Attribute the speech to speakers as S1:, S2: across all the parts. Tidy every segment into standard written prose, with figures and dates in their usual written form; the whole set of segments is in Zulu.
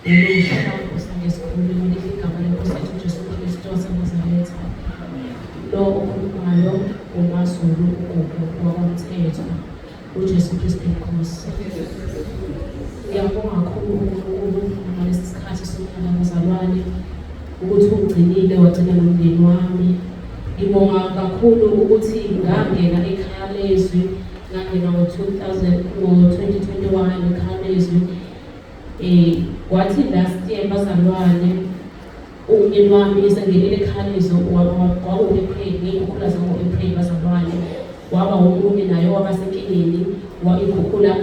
S1: Elisha usangesikhulu lihle igama lenkosi yethu uJesu Kristu waseNazaretha. Lo okhulumayo uMaZulu uGugu wakwaMthethwa uJesu Kristu inkosi. Ngiyabonga kakhulu uNkulunkulu ngalesi sikhathi sokuhlala bazalwane ukuthi ungigcinile wagcina nomndeni wami. Ngibonga kakhulu ukuthi ngangena ekhaya lezwi ngangena ngo-2000 ngo-2021 ekhaya lezwi. Kwathi last year bazalwane umyeni wami esengenile ekhalizo kwaku-April ngiy'khukhula zango-April bazalwane waba omunye naye waba senkingeni iy'khukhula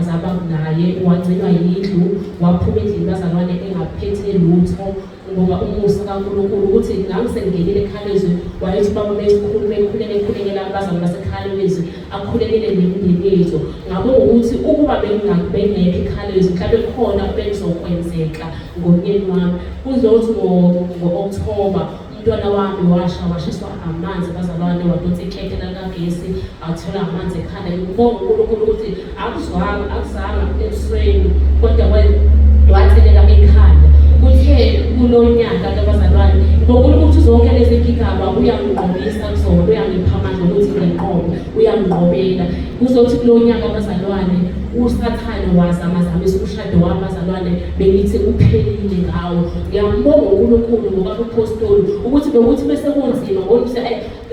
S1: zaba naye wagcinwa yindlu waphuma endlini bazalwane engaphethe lutho. Ngibonga umusa kaNkulunkulu ukuthi ngangisengenile eKhalezwe wayethi ubaba bekhuluma ekhuleke ekhulekela abazali baseKhalezwe akhulekele nemindeni yethu. Ngabonga ukuthi ukuba bengekho eKhalezwe mhlawumbe kukhona obekuzokwenzeka ngomyeni wami. Kuzothi ngo-October umntwana wami washa washiswa amanzi bazalwane wadonsa iketela likagesi athola amanzi ekhanda. Ngibonga uNkulunkulu ukuthi akuzwanga akuzanga ebusweni kodwa watheleka ekhanda. Kuthe kulo nyaka ke bazalwane ngibonga ukuthi zonke lezi gigaba uyanginqobisa kuzona uyangipha amandla ukuthi nginqobe uyanginqobela. Kuzothi kulo nyaka bazalwane uSathane wazamazamisa umshado wami bazalwane bengithi uphelile ngawo. Ngiyambonga uNkulunkulu ngoba uphostoli ukuthi bekuthi bese kunzima ngoba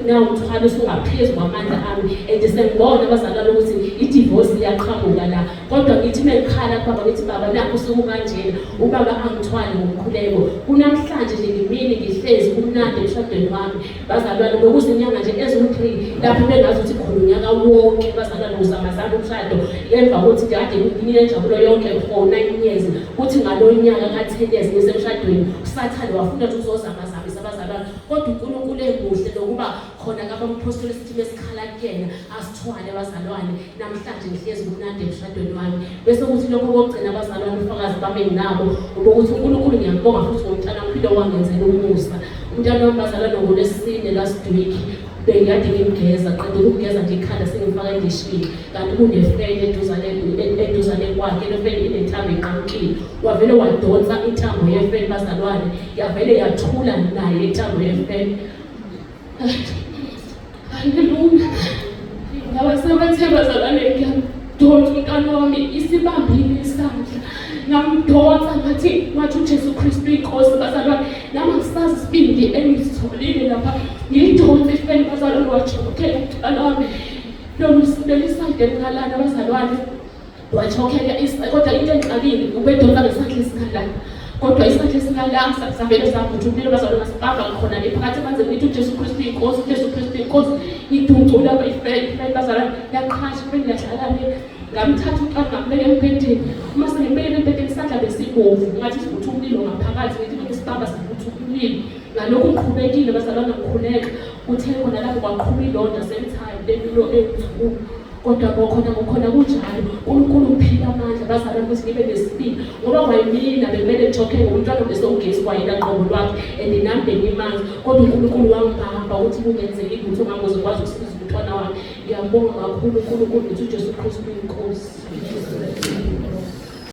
S1: nawu umthwalo usungaphezu kwamandla ami and sengibona abazalwane ukuthi i-divorce iyaqhamuka la kodwa ngithi mengikhala kubaba ngithi baba nakho sekukanjena ubaba angithwale ngomkhuleko kunamhlanje nje ngimini ngihlezi kumnandi emshadweni wami bazalwane bekuzinyanga nje eziwu-3 lapho bengazi ukuthi khona unyaka wonke bazalwane uzamazama umshado emva kokuthi kade nginenjabulo yonke for 9 years kuthi ngalo nyaka ka-10 years ngisemshadweni usathane wafuna ukuthi uzozamazamisa abazalwane kodwa uNkulunkulu emuhle nokuba khona kabamphostoli sithi besikhala kuyena asithwale abazalwane namhlanje ngihlezi kumnandi emshadweni wami bese kuthi lokho kokugcina abazalwane ufakazi bami nginabo ubokuthi uNkulunkulu ngiyambonga futhi ngomntana wami wangenzela umusa umntana wami bazalwane ngoLwesine last week bengikade ngimgeza qeda ukumgeza nje ikhanda sengimfaka endishini kanti kunefeni eduzane eduzane kwakhe le feni inentambo enqamukile wavele wadonsa intambo yefeni bazalwane yavele yathula naye intambo yefeni. Haleluya. Ngabasebathe bazalwane ngiyamdonsa umntwana wami isibambile isandla. Ngamdonsa ngathi ngathi uJesu Kristu inkosi bazalwane nami angisazi isibindi engisitholile lapha ngiyidonsa ifeni bazalwane wajokhela umntwana wami. Lolu leli side elingalana bazalwane wachokhela kodwa into engixakile ubedonsa ngesandla esingalana kodwa isandla esingalana savele savutha umlilo bazalwane ngasibamba khona le phakathi emanzini ngithi uJesu Kristu inkosi uJesu Kristu inkosi iduncula ifeni ifeni bazalwane yaqhasha ifeni yadlala le ngamthatha umntwana ngambeka embhedeni uma sengimbekele embhedeni isandla besibovu ngathi sivutha umlilo ngaphakathi ngithi ngisibamba sivutha umlilo ngalokhu ngiqhubekile bazalwane ngikhuleka kuthe khona lapho kwaqhuma ilonda same time lemilo ewu kodwa ngokhona ngokhona kunjalo uNkulunkulu ungiphile amandla bazalwane ukuthi ngibe nesibindi ngoba kwayimina bekumele ngithokhe ngomntwana bese ugesi kwayena qobo lwakhe and nami bengimanzi kodwa uNkulunkulu wangibamba ukuthi kungenzeki lutho ngangoze ngikwazi ukusiza umntwana wami. Ngiyambonga kakhulu uNkulunkulu ngithi uJesu Kristu inkosi.